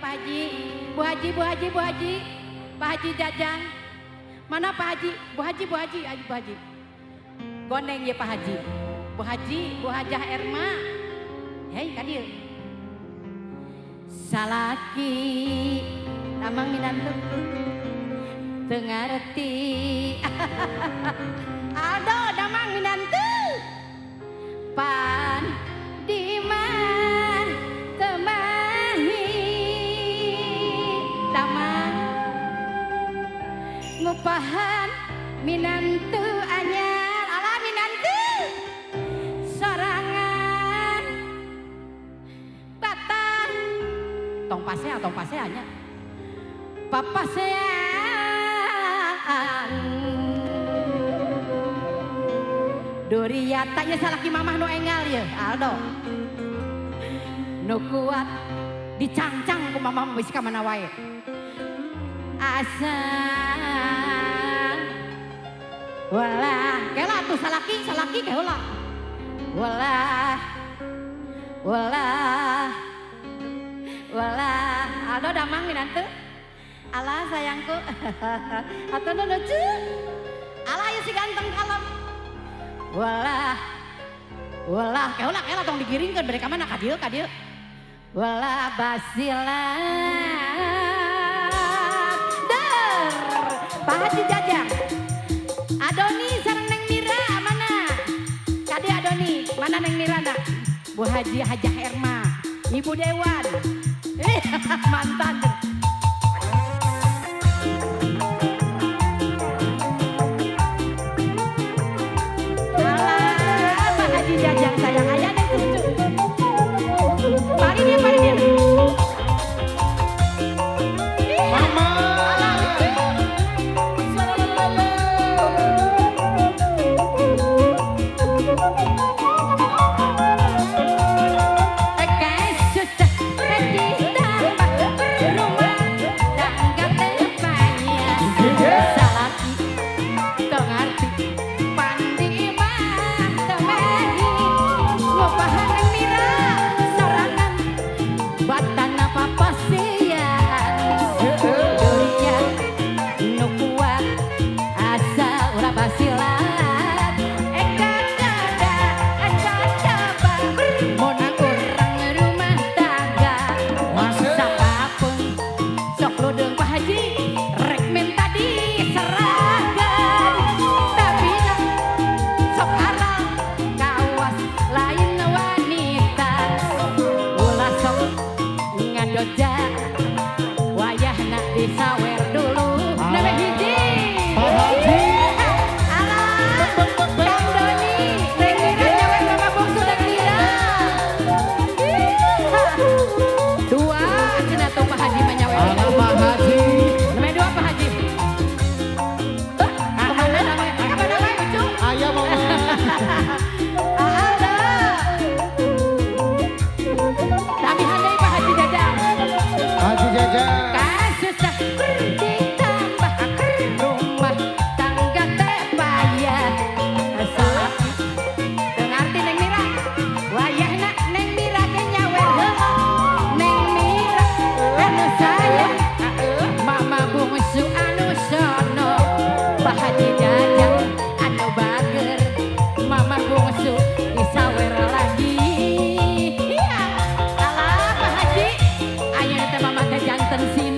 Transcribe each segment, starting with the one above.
Pak Haji. Bu Haji, Bu Haji, Bu Haji. Pak Haji Jajang. Mana Pak Haji? Bu Haji, Bu Haji, Haji, Bu Haji. Gondeng ya Pak Haji. Bu Haji, Bu Hajah Erma. Hei, ka dieu. Salaki damang minantu teu ngarti. Aldo damang minantu. Pan di imah teu mahi. Damang ngupahan minantu anyar, alah minantu sorangan batang tong pasea, tong pasea nya papasean Duriata ya salaki mamah nu enggal ya Aldo nu kuat dicangcang ku mamah bisi ka mana wae asa walah kela tuh salaki salaki keula walah walah walah Aldo damang minantu alah sayangku atau nu lucu alah ya si ganteng kalem walah walah keula keula tong digiringkeun bade ka mana ka dieu ka dieu walah basilat der Pak Haji Jajang Adoni sareng Neng Mira mana kade Adoni mana Neng Mira nak Bu Haji Hajah Erma Ibu Dewan mantan. Alah Pak Haji Jajang sayang ayah Neng cucu pari dia pari dia. Mama. Disawer dulu name hiji Pak Haji alah Kang Doni Neng Mira nyawer mama bungsu Neng Mira dua cenah tong Pak Haji mah nyawer alah Pak Haji name dua Pak Haji kemana namanya kemana namanya lucu ayah mama alah tapi handai Pak Haji Jajang Haji Jajang kasusah ditambah rumah tangga teh payah salaki teu ngarti Neng Mira wayahna Neng Mira ge nyawer heula Neng Mira anu sayang mama bungsu anu sono Pak Haji Jajang anu bager mama bungsu disawer lagi alah Pak Haji ayeuna teh mama teh janten sini.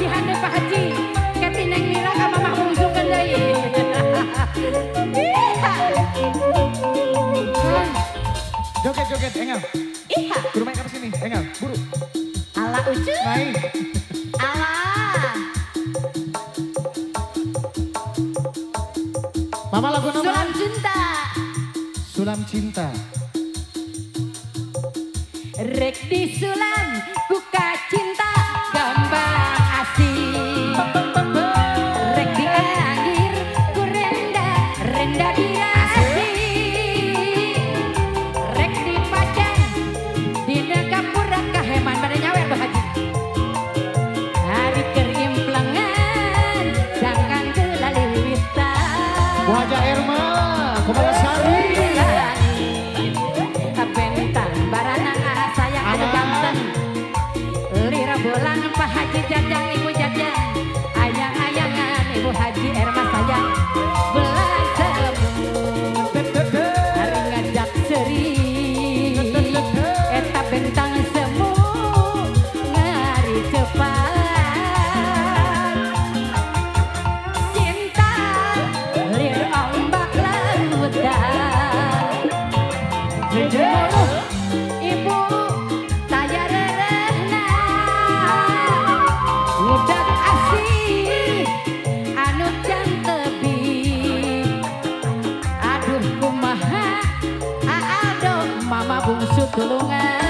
Masihan deh Pak Haji. Keti Neng Lira ka Mamah bungsukeun deui. Iya. Joget joget, engal. Iya. Buru main ke sini, engal, buru. Ala ucu. Naik. Ala. Mama lagu nama? Sulam Cinta. Sulam Cinta. Rek disulam buka cinta gampang asih. Rek dianggir ku renda, renda dirasi. Rek dipajang dina kapura kaheman pada nyawer Pak Haji. Hari kerimplengan jangan kelaliwitan. Bu Haja Erma, Kumalasari. Bentang baranang sayang anu ganteng. Lira bolang Pak Haji Jajang Ibu Jajang. Ayang-ayangan Ibu Haji Erma sayang. Belang semut hari ngajak seri. Eta bentang semut ngari cepat. Cinta lir ombak lautan. Jemuruh ibu saya rerehna. Ngudak asih anu can tebi. Aduh kumaha aado mama bungsu tulungan.